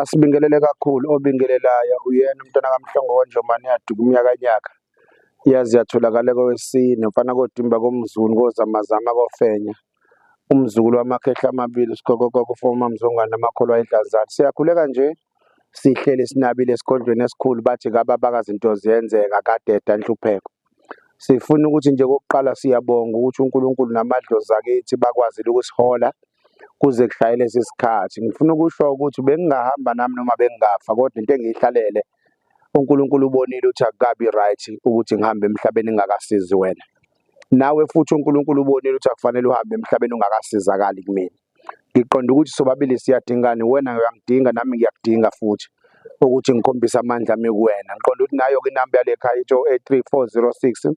Asibingelele kakhulu obingelelayo uyena umntwana kaMhlongo kaNjomane yaduka umnyakanyaka yaze yatholakala kowesine mfana kodumba komzulu kozamazama kofenya umzukulu wamakhehla amabili uSigogogogo ufoma Mzongane amakholwa ayidlanzana. Siyakhuleka nje sihleli sinabile esigodlweni esikhulu bathi kababakazi into ziyenzeka kadeda nhlupheko. Sifuna ukuthi nje kokuqala siyabonga ukuthi uNkulunkulu namadlozi akithi bakwazile ukusihola kuze kushaye lesi sikhathi. Ngifuna ukusho ukuthi bengingahamba nami noma bengingafa kodwa into engiyihlalele uNkulunkulu ubonile ukuthi akukabi right ukuthi ngihambe emhlabeni ngingakasizi wena. Nawe futhi uNkulunkulu ubonile ukuthi akufanele uhambe emhlabeni ungakasizakali kumina. Ngiqonda ukuthi sobabili siyadingana, wena uyangidinga nami ngiyakudinga futhi ukuthi ngikhombise amandla ami kuwena. Ngiqonda ukuthi nayo-ke inamba yale khaya ithi 083 406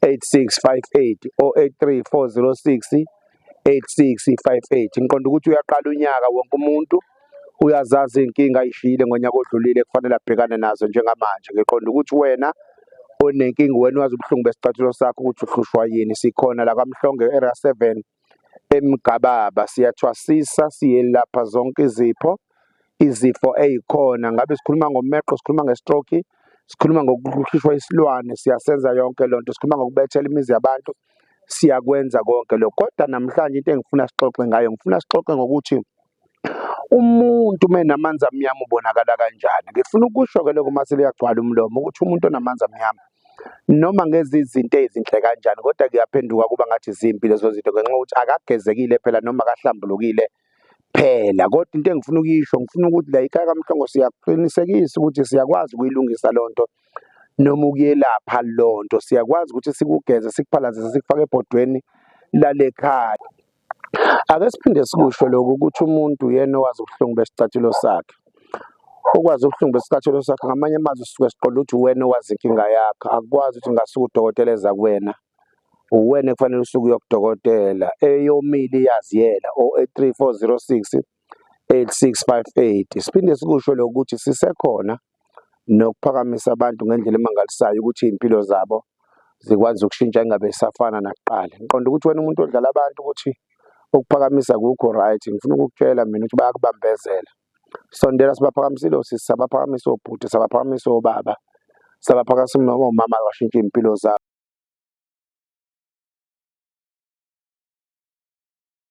8658 083 406 8658. Ngiqonda ukuthi uyaqala unyaka wonke umuntu uyazazi iy'nkinga ayishiyile ngonyaka odlulile kufanele abhekane nazo njengamanje. Ngiqonda ukuthi wena onenkinga wena wazi ubuhlungu besicathulo sakho ukuthi uhlushwa yini. Sikhona la kwaMhlongo area 7 eMgababa siyathwasisa siyelapha zonke izipho izifo ey'khona ngabe sikhuluma ngomeqo sikhuluma nge-stroke sikhuluma ngokukhishwa isilwane siyasenza yonke loo nto sikhuluma ngokubethela imizi yabantu siyakwenza konke lokho kodwa namhlanje into engifuna sixoxe ngayo ngifuna sixoxe ngokuthi umuntu uma enamanzi amnyama ubonakala kanjani ngifuna ukusho-ke lokho uma seluyagcwala umlomo ukuthi umuntu onamanzi amnyama noma ngezizinto ezinhle kanjani kodwa kuyaphenduka kuba ngathi zimbi lezo zinto ngenxa yokuthi akagezekile phela noma akahlambulukile phela kodwa into engifuna ukuyisho ngifuna ukuthi la ekhaya kaMhlongo siyakuqinisekisa ukuthi siyakwazi ukuyilungisa loo nto noma ukuyelapha loo nto siyakwazi ukuthi sikugeze sikuphalazise sikufake ebhodweni lale khaya. Ake siphinde sikusho lokhu ukuthi umuntu uyena owazi ubuhlungu besicathulo sakhe. Ukwazi ubuhlungu besicathulo sakhe ngamanye amazwi sisuke siqonda ukuthi uwena owazi inkinga yakho. Akukwazi ukuthi ngasuka udokotela eza kuwena, uwena ekufanele usuke uyokudokotela. Eyomile iyaziyela 083 406 8658. Siphinde sikusho lokhu ukuthi sisekhona nokuphakamisa abantu ngendlela emangalisayo ukuthi iy'mpilo zabo zikwazi ukushintsha ingabe isafana nakuqala. Ngiqonda ukuthi wena umuntu odlala abantu ukuthi ukuphakamisa akukho right, ngifuna ukukutshela mina ukuthi bayakubambezela. Sondela sibaphakamisile osisi, sabaphakamisa obhuti, sabaphakamisa obaba, sabaphakamisa omama bashintsha iy'mpilo zabo.